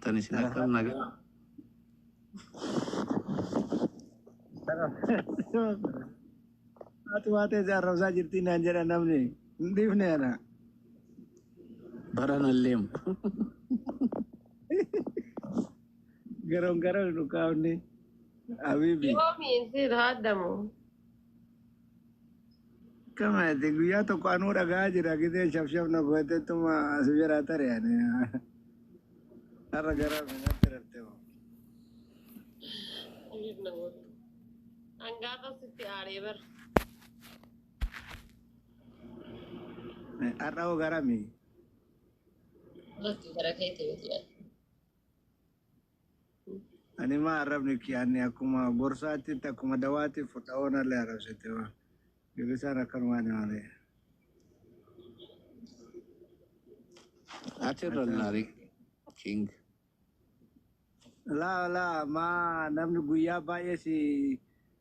Jirtan isin akkam nagaa? Haati waatee si arrabsaa jirtii naan jedha namni. Hin dhiifne ana. Baranalleemu. Garoon garoon hin dhukaafne. Habiibi. Yoomiin siin haaddamu. Kamaati guyyaa tokko anuu dhagaa jira gisee shafshaf na gootettuma as biraa tare ani. Har'a gara natti rafte moo. Habiib na goote. Hangaafa sitti aaree bar. Har'a hoo garami? Lakki gara keetti miti ani. Ani maa arrabni kiyyaanni akkuma gorsaatti akkuma dawaatti fudha oonallee arrabsite waa. Girrisaan akkanumaan malee. Ati irra naari king. Laa laa maa namni guyyaa baay'ee si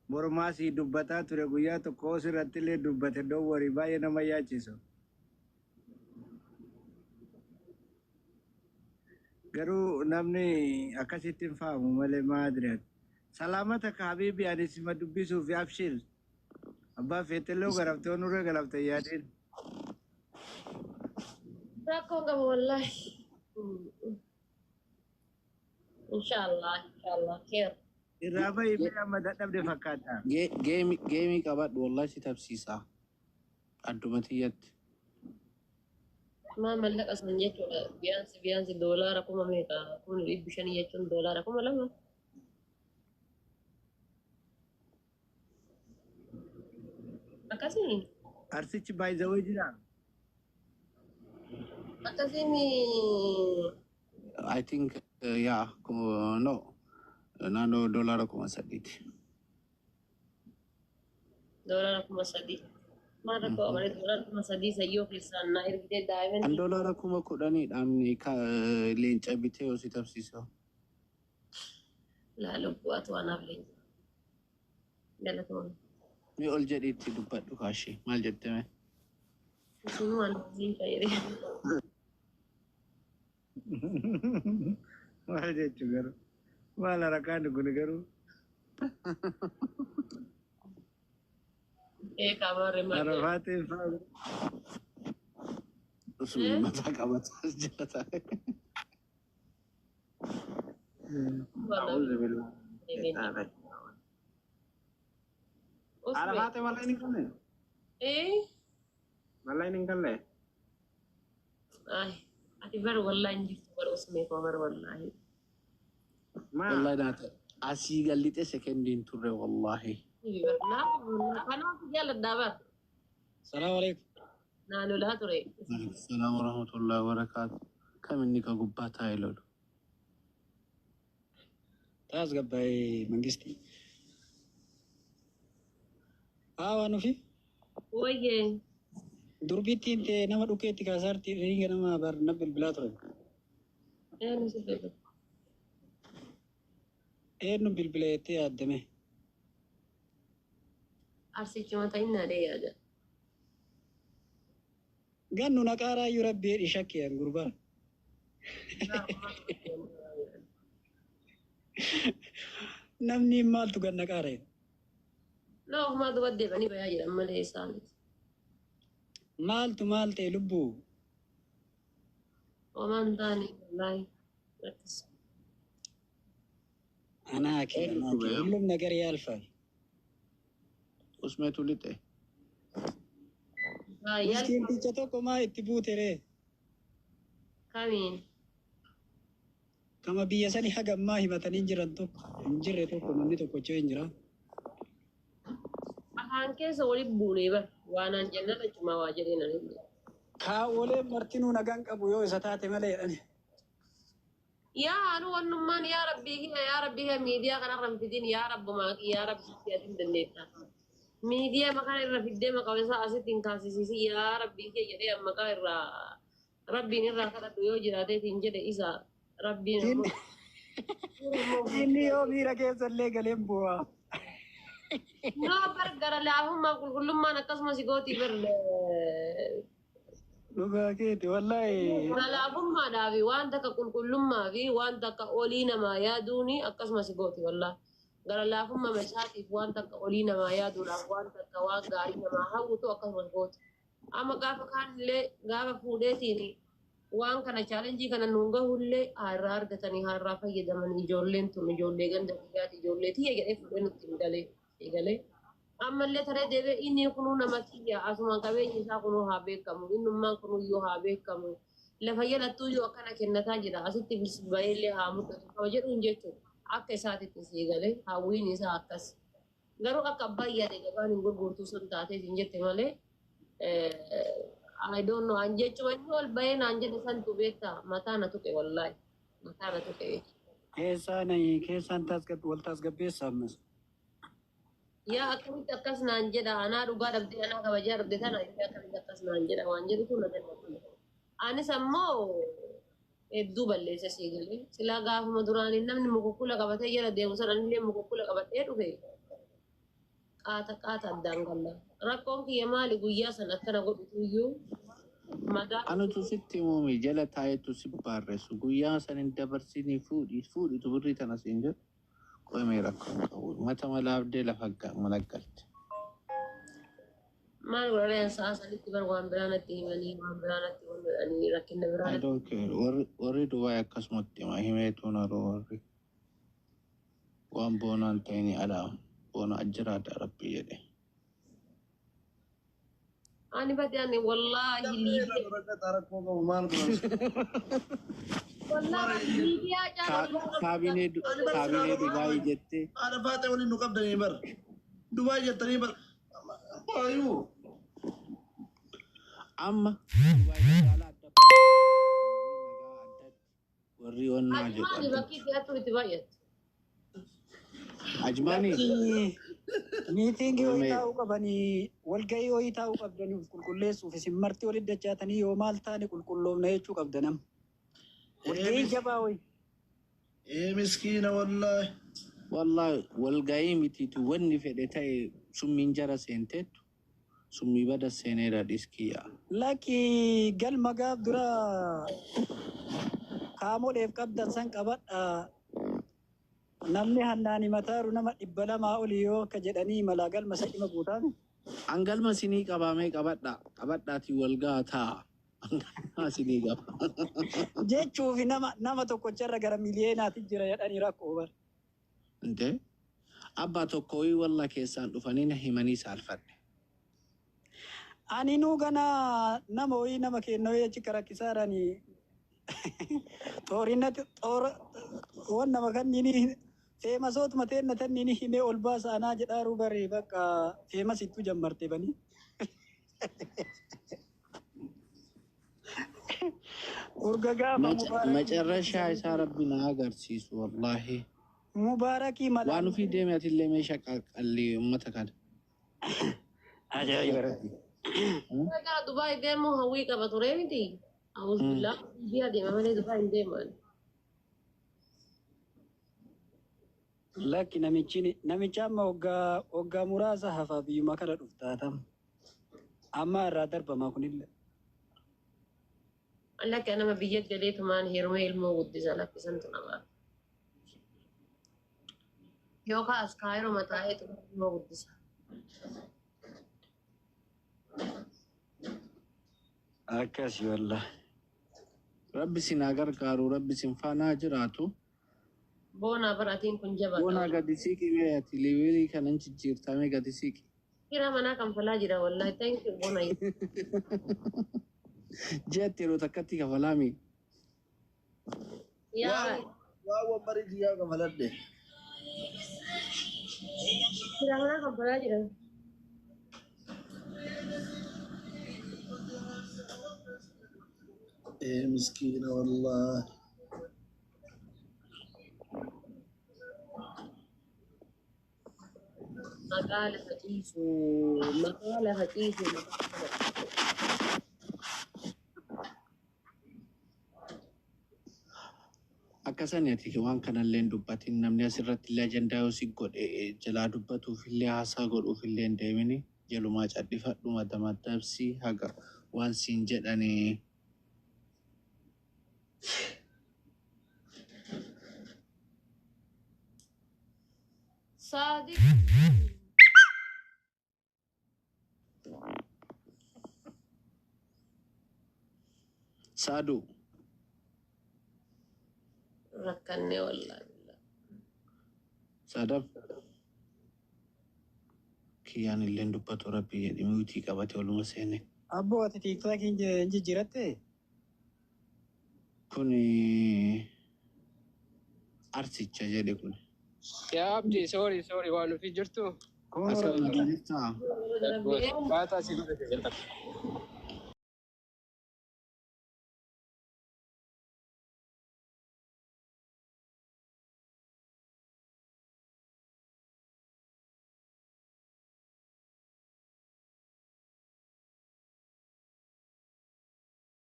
mormaa si dubbataa ture guyyaa tokko sirratti illee dubbate don't worry baay'ee nama yaachisu. Garuu namni akkasitti hin faamu malee maa adriyan. Salaamata ka habiibi ani sima dubbisuuf abshir. Abbaa feetellee garaftee nurree galafte yaadin. Rakkoon qaba wallaahi. Inshaallah inshaallah kheer. Irraa bahi mee amma dadhabde fakkaata. Geemii qabadhu wallahi si tabsiisa. Adduma tiyyatti. Maa mallaqa san jechuudha. Biyaansi biyaansi doolaara kuma meeqa 500,000 jechuun doolaara 2000. Akkasii Arsichi baay'izawee jira. akkasiin I think yeah no naannoo doolaara 3000ti. Doolaara 3000. Maal rakkoo malee doolaara 3000 sayyoo keessaan naa ergitee daa'imman. An doolaara 10,000 dhaamni leenca bitee yoo si tabsiisa. Laa lubbuu atu anaaf leenca. Galatoomii. Mee ol jedhiitti dubbadhu kaashee maal jette mee? Isinuu anaaf leenca jedhee. Maal jechuu garuu? Maal harakaan kun garuu? Ee kaamarri maal? Arafaatiin fa'aa. Usumni mataa qabataa as jala taa'e. A'uudhu billahi. Arafaate mallayni hin galle? Ee Mallayni hin galle? Ay, ati bar wallahi hin jirtu bar usmee koo bar wallahi. Maa? Wallahi naata asii gallixe sekendiin turre wallahi. Kanaaf jaalladhaa bar. Salaam alaikum. Naa lolaa ture. Salaam warahmatullahi wabarakaatu. Kam inni ka gubbaa taa'e lolu? Taas gabbaa'ee mangisti. Haa waan ofii. Wayyee. Durbittiin ta'e nama dhukeetti kaasaarti ringa nama bar na bilbilaa ture. Eenyu si bilbila? Eenyu bilbila jettee yaaddame? Arsichi mata inni adee yaada. Gannu naqaaraa iyyuu rabbi jedhi shakki an gurbaa. Namni maaltu ganna qaara jedha. Na ofumaa duba deebanii bayaa jedhan malee isaaniiti. Maaltu maal ta'e lubbuu? Homaan taane wallaahi. Akkas. Anaa kee anaa kee ሁሉም ነገር ያልፋል። Usmeetu lixe. Miskiinticha tokko maa itti buute ree? Kamiin? Kama biyya sani haga ammaa himatanii jiran tokko hin jirre tokko namni tokkochoo hin jira. Afaan keessa walitti buunee bar waanaan jennaan achumaa waa jedhee nan hin Kaawwoleen martinuu nagaan qabu yoo isa taate malee jedhani. Yaa anu wannummaan yaa rabbii kiyya yaa rabbii kiyya miidiyaa kanarra hin fidin yaa rabbumaa kiyya yaa rabbii kiyya ati hin dandeetta. Miidiyaa maqaa irra fiddee maqaa isaa asitti hin kaasisiisi yaa rabbii kiyya jedhee maqaa irraa rabbiin irraa kadhadhu yoo jiraateetiin jedhe isa rabbiin ammoo. Inni yoo miira keessa illee galeen bu'aa. No bar gara laafummaa qulqullummaan akkasumas gootii bar Dhugaa keeti wallaahi. Laafummaadhaa fi waan takka qulqullummaa fi waan takka olii namaa yaaduuni akkasumas gooti wallaahi. Gara laafummaa machaatiif waan takka olii namaa yaaduudhaaf waan takka waan gaarii namaa hawwutu akkasumas gooti. Amma gaafa kaanillee gaafa fuudheetiin waan kana challenge kana nuun gahullee haa irraa argatanii haa irraa fayyadaman, ijoolleen tun ijoollee ganda biyyaati, ijoollee tiyya jedhee fuudhee nutti hin galee eegalee. Ammallee taree deebi'ee inni kunuu nama kiyya, asumaan qabeenyi isaa kunuu haa beekamu, innummaan kunuu iyyuu haa beekamu, lafa jalattuu iyyuu akkana kennataa jira, asitti baheellee haa mul'atu qaba jedhuun jechuudha. Akka isaatitti sii galee hawwiin isaa akkas. Garuu akka abbaan yaade gabaan hin gurgurtuu sun taatee hin jette malee, I don't know, an jechuun inni ol bahee naan jedhe santu beektaa mataa na tuqe, wallaahi mataa na tuqe. Keessaan keessaan wal tasgabbeessa ammas. Yaa, akkamitti akkas naan jedha? Anaa dhugaa dhabdee, anaa kabajaa dhabde tana, inni akkamitti akkas naan jedha waan jedhutu na danda'u. Anis ammoo hedduu balleessa sii galee. Silaa gaafuma duraanii namni mukukkula qabatee jala deemu sana anillee mukukkula qabadhee dhufe qaata qaata addaan galla. Rakkoon kiyya maali, guyyaa sana akkana godhutu iyyuu madaa. Anutu sitti himuumi, jala taa'etu si barreessu guyyaa san hin dabarsinii, fuudhi fuudhitu birrii tana siin jedhu qo'amee rakkoo hin qabu. Mata malaabdee lafa malaggalte. Maal godhanii, sa'a sanitti bar waan biraa natti himanii, waan biraa natti godhanii, rakkina biraa I natti. don't care. Warri Dubaay akkasumatti hima himeetu naroo warri waan boonaan ta'ini alaa boona ajjiraadha rabbii jedhe. Ani bade, ani wallaahi Liibiyaa. Rakkoo qabu maal godhan? Wallaahi Liibiyaa caalaa. Kaabinee Dubaay jettee. Haadha faatee waliin nu qabdanii bar. Dubaay jettanii bar. Baay'uu. Amma Dubaay caalaa adda warri onnaa jedhu Ajmaani addatti. bakki itti hattuu itti baay'atu. Ajmaanii. Meeting wayii taa'uu qabanii, walgahii wayii taa'uu qabdanii, of qulqulleessuuf isin marti walitti dachaatanii yoo maal taane qulqulloofna jechuu qabda nama. Walgahii jabaa wayii. Ee miskiina wallaahi. Wallahi walgahii mitiitu, wanni fedhe ta'e summiin jara seenteettu summii bada seeneera dhiskiyya. Lakki, galma gaaf dura kaamoleef qabdan san qabadha. Namni hannaan himataaru nama 200 olii yoo akka jedhanii malaa galma isa dhima guutaame. An galma sinii qabaamee qabadha. Qabadhaatii walgahaa taa'a. An galma sinii qaba. Jechuufi nama tokkocharra gara miliyeenaati jira jedhanii rakkoo bara. Inte abbaa tokkooyii walla keessaan dhufanii na himanii saalfadhe. Ani nuu gana nama wayii nama kenna wayii achi karakkisaadhaani xoorinati xoora wan nama kannini feemasootuma teenna tanniini himee ol baasa anaa jedhaaruu bari, bakka feemas ittuu jammarte banii. Urga gaafa mubaarakii Macarrashaa isaa rabbi na agarsiisu wallaahi. Mubaarakii malaa. Waan ofii deeme atillee meeshaa qalqallii uummata kana. Ajaa'iba. Gara Dubaay deemuu hawwii qaba ture miti. Awuzubillah, biyya deema malee Dubaay hin deeman. Lakki, namichi namicha amma waggaa muraasa hafaa biyyuma kana dhuftaatam. Amma irraa darbamaa kunillee. Lakki, nama biyya galeetumaan heerumee ilmoo guddisa lakkisantu namaa. Yookaan as kaayiroo mataa'eetu ilmoo guddisa. Akkasi wallah. Rabbi sin haa gargaaru, rabbi sin faana haa jiraatu. Boonaa baratiin kun jabaadha. Boonaa gadi siiqi, mee ati liivilii kanan jijjiirtamee gadi siiqi. Kira manaa kanfalaa jira wallahi. Thank you, boona. Ji'atti yeroo takkatti kafalaami. Yaa. Waa wambarii xiyyaa kafaladhe. Kira manaa kanfalaa jira. Ee miskiina wallaahi. Maqaa lafa ciisu, maqaa lafa ciisu, maqaa lafa. Akkasani ati waan kanallee hin dubbatin, namni asirratti illee ajandaa yoo si godhe jalaa dubbatuuf illee haasaa godhuuf illee hin deemini, jalumaa cadhifadhu, madamadabsii haga Waan siin jedhanii. Saadiq. Saadu. Rakkannee wallaahi. Saadaf. Kiyyaan illee dubbatu rabbi jedhi miyuutii qabate oluma seene. Abboo ati tiiktookii hin jijjiiratte? Kun arsicha jedhe kun. Yaa Abdii, sorry, sorry, waan nuti jirtu. Kun Akkam nagaa jirtaa? Baataa si godhate jalqabe.